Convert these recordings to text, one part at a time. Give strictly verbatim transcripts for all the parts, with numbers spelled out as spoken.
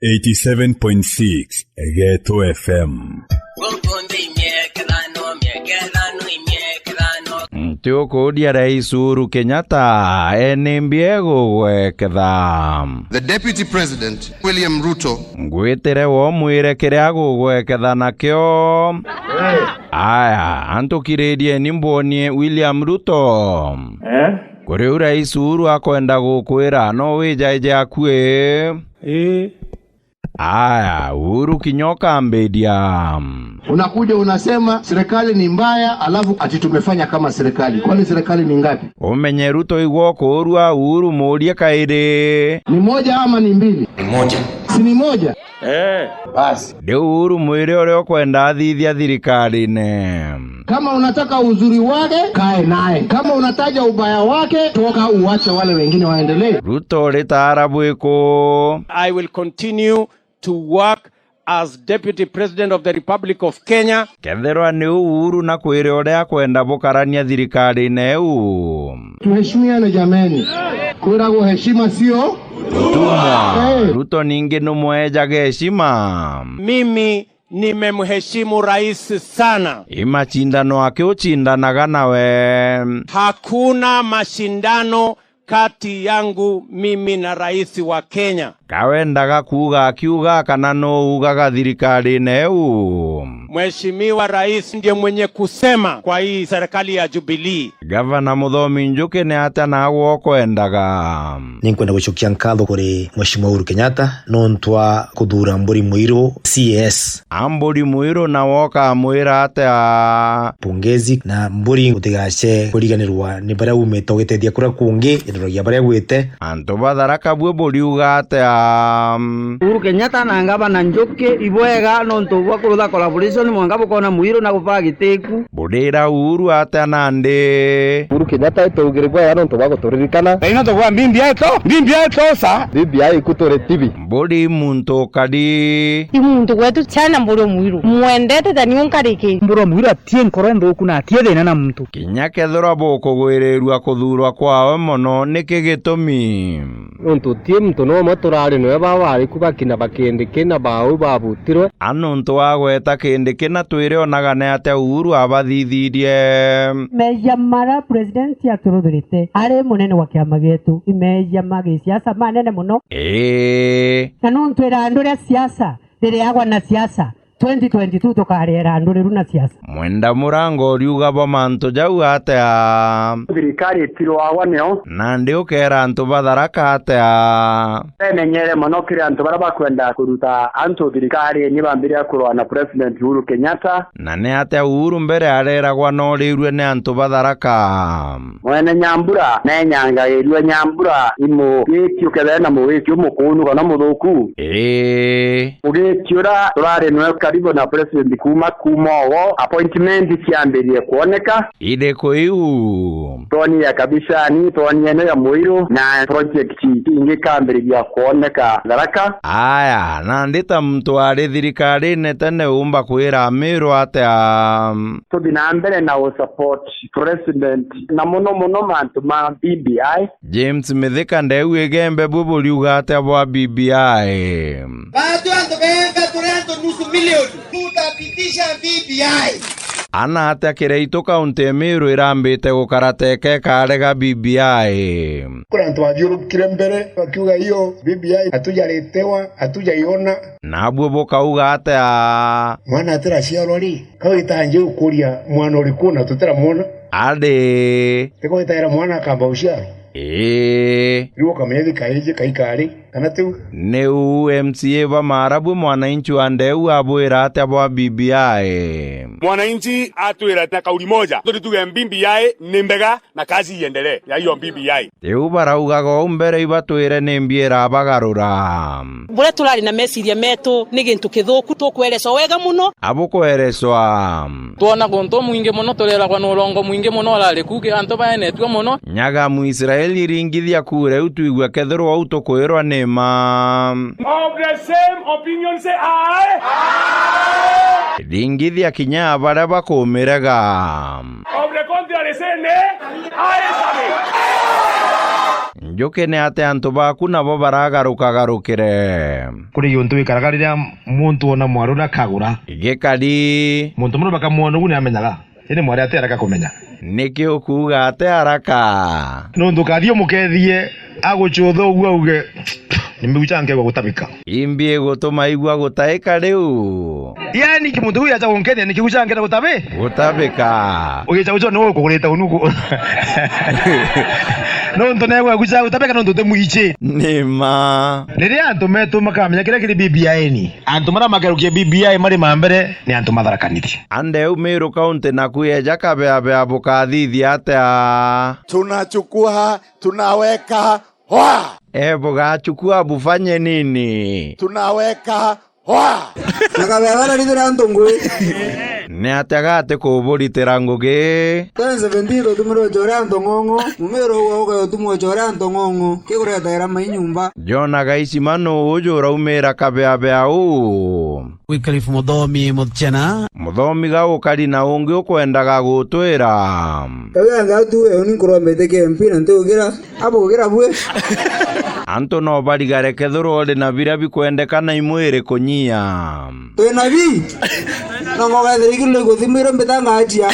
Eighty-seven point six Geto F M. Nti ukuuria Rais Uhuru Kenyatta, e nimbi egugweketha? The Deputy President, William Ruto. Ngwitire wo mwire kiria agugweketha nakio. Aya, antukiririeni mbwonie William Ruto. Eh? Kuri u Rais Uhuru akwenda gukwira, no wijaije akui. Ii. Aya, Uhuru kinya ukambiria. Unakuja unasema serikali ni mbaya, alafu ati tumefanya kama serikali. Kwani serikali ni ngapi? Umenye Ruto igwe ukuurua, Uhuru muurie kairi. Ni moja ama ni mbili? Ni moja. Si ni moja? Eh. Basi. Riu Uhuru mwire uria ukwenda athithia thirikarine. Kama unataka uzuri wake, kae naye. Kama unataja ubaya wake, toka uache wale wengine waendelee. Ruto ritaara bwiku. I will continue to work as Deputy President of the Republic of Kenya. Kethirwa ni u Uhuru na kwire uria akwenda bukarania thirikarine iu. Tuheshimiane jameni. Kwiragwo heshima sio utumwa. Eh. Ruto ningi numwejaga heshima. Mimi nimemheshimu rais sana. I macindano aki ucindanaga nawe. Hakuna mashindano kati yangu mimi na rais wa Kenya. Kawendaga kuuga akiuga kana no uugaga thirikarine iu? Mheshimiwa Rais ndiye mwenye kusema kwa hii serikali ya Jubilee. Gavana Muthomi Njuki ni atia naagwe ukwendaga? Ninkwenda gucokia nkatho kuri Mheshimiwa Uhuru Kenyatta nontu wa kuthuura Mburi Mwiru C A S. A Mburi Mwiru nawe ukamwira atia? Pongezi na Mburi utigace kuriganirwa ni baria umite ugitethia kuria kungi, iroragia baria gwite. Antu ba Tharaka bwe buriuga atia? Uhuru Kenyatta na ngavana Njuki ibwega nontu bwa kurutha collaboration mwanka bukona Mwiru na gubaa gitiku. Burira Uhuru atia nandi? Uhuru Kenyatta ituugire bwega nontu bwa guturirikana. Ngai nontu bwa B B I to, B B I to sa. B B I ikutore T V. Mburi muntu ukari. I muntu gwetu chana Mburi Mwiru. Mwendete ta niu nkariki. Mburi Mwiru atie nkoro nthuku na atie thina na muntu. Kinya kethirwa bukugwirirua kuthuurwa kwawe mono, niki gitumi? Nontu ti muntu no umwe turari noe baa bari ku bakina ba Kindiki na bau babutirwe. A nontu wa gweta Kindiki na twire onaga ni atia Uhuru abathithirie? Meeyia mara president aturuthurite ari munene wa kiama gietu, i meeyia ma gisiasa manene mono. Ii. Na nontu irandu ria siasa ririagwa na siasa, twenty twenty-two tukaria irandu riru na siasa. Mwenda Murango uriuga bo mantu jau atia? Thirikari itirwagwa nio. Nandi ukeera antu ba Tharaka atia? Bemenyere mono kiri antu baria bakwenda kuruta antu thirikari ni bambiria kurwa na President Uhuru Kenyatta. Na ni atia Uhuru mbere areeragwa noorirue ni antu ba Tharaka? Mwene Nyambura neenyangairue Nyambura i mugiti ukethera na mugiti umukunu kana muthuku. Ii. Mugiti uria turari nwe karibu na president kuuma kuuma owo, appointment ciambiririe kwoneka. Iriku iu? Twonire ya Kabishani, twonire ino ya Muiru, na project ingi ikambiriria kwoneka Tharaka. Aya, nandi ta muntu ari thirikarine tene uumba kwira Amiru atia? Tuthi na mbere na u support president, na mono mono mantu ma B B I. James Mithika ndeu Igembe bwe buriuga atia bwa B B I? Baatwi antu beenga turi antu nusu milioni, tutapitisha B B I. Ana atia Kiraitu kaunti ya Meru irambite gukara teke ikarega B B I? Kuri antu bathiurukire mbere bakiuga, "Iyo B B I hatujaletewa, hatujaiona." Nabwo bukauga atia? Mwana atiraciarwa ri, kau itanji ukuria mwana uriku na tutiramwona? Ari. Tiko itaira mwana akamba uciarwa? Ii. Riu ukamenya thika iji kaikari, kana tiu? Niu M C A ba Maarabwi mwananchi wa ndeu abwira atia bwa B B I? Mwananchi atwira na kauli moja, turi tuge B B I ni mbega na kazi iendelee ya hiyo B B I. Riu baraugaga uu mbere ibatwire ni mbi irabagarura. Buria turari na meciria metu ni gintu kithuku, tukwerecwa wega muno. Abukwerecwa. Twona guntu umwingi muno, tureragwa ni urongo mwingi muno urari ku, antu baenetue muno. Nyaga Mwisraeli, ringithia kura iu twigua kethirwa uu tukwirwa ni ma. Of the same opinion, say aye. Ringithia kinya baria bakumirega. Of the contrary, say nay. Aye, sabe. Jukene ati antu baku nabo baragarukagarukire. Kuri giuntu gikaraga riria muntu ona mwaruri akagura. Gikari. Muntu muru bakamwona ugu ni amenyaga. Ini mwari ati araka kumenya. Niki ukuuga ati araka? Nuntu kathio mukethie agucutha ugu auge, "Nimbiguca nkegwa gutabika." Imbi igutuma igua gutaika riu. Yani, ki muntu uyu acha gunkenia, niki guca nkenda gutabi? Gutabika. Ugicha gucwa ni ukugurite unuku. Nuntu negwa guca gutabika nuntu ti mwichi. Ni ma. Riria antu metu makamenya kiria kiri B B I ni, antu maria makerukia B B I mari ma mbere ni antu matharakanithie. Ande u Meru County naku yeja kabeabea bukathithia atia? Tunachukua, tunaweka hoa. E, bugachukua bufanye nini? Tunaweka hoa. Na kabea bararithira antu ngui. Ni atia gati kuburitira ngugi? Ten seventeen utumirwe ucoria antu ng'ong'o, mumiro ugwe ugatumwa ucoria antu ng'ong'o, kiguretaira mai nyumba. Jona Gaicima nuu uju uraumira kabeabea uu? Wycliffe Muthomi Muchena. Muthomi ga ukari na ungi ukwendaga gutwira. Kabea ngatu we uni nkurombete ki M P na ntiugira. Abugira bue. Antu no barigare kethirwa uri na biria bikwendekana imwiri kunyia. Twina bi? No ngogethira igiru iguthimwire mbita ngachia.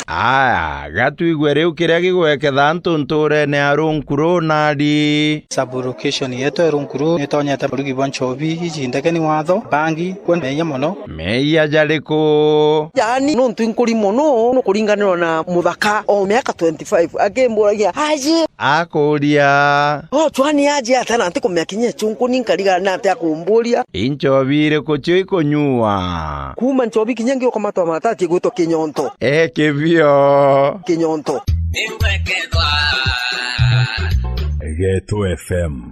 Aya, gatwigwe riu kiria gigweketha antu nturene ya Runkuru nari. Sub-location yetu ya Runkuru nitonyete burugi bwa nchobi, iji ndeke ni watho, bangi, kwe meeyia mono. Meeyia jariku? Yaani, nuntu inkuri mono, nukuringanirwa na muthaka o miaka twenty-five, akimburagia, "Aje?" Akuria. "O, chwani aje ata na ntikumenya kinya chunku ni nkarigana ati akumburia?" Inchobi iriku cio ikunyua? Kuuma nchobi kinya ngiuka matwa matati gwitwa kinyonto. E kibio. Kinyonto. Geto F M.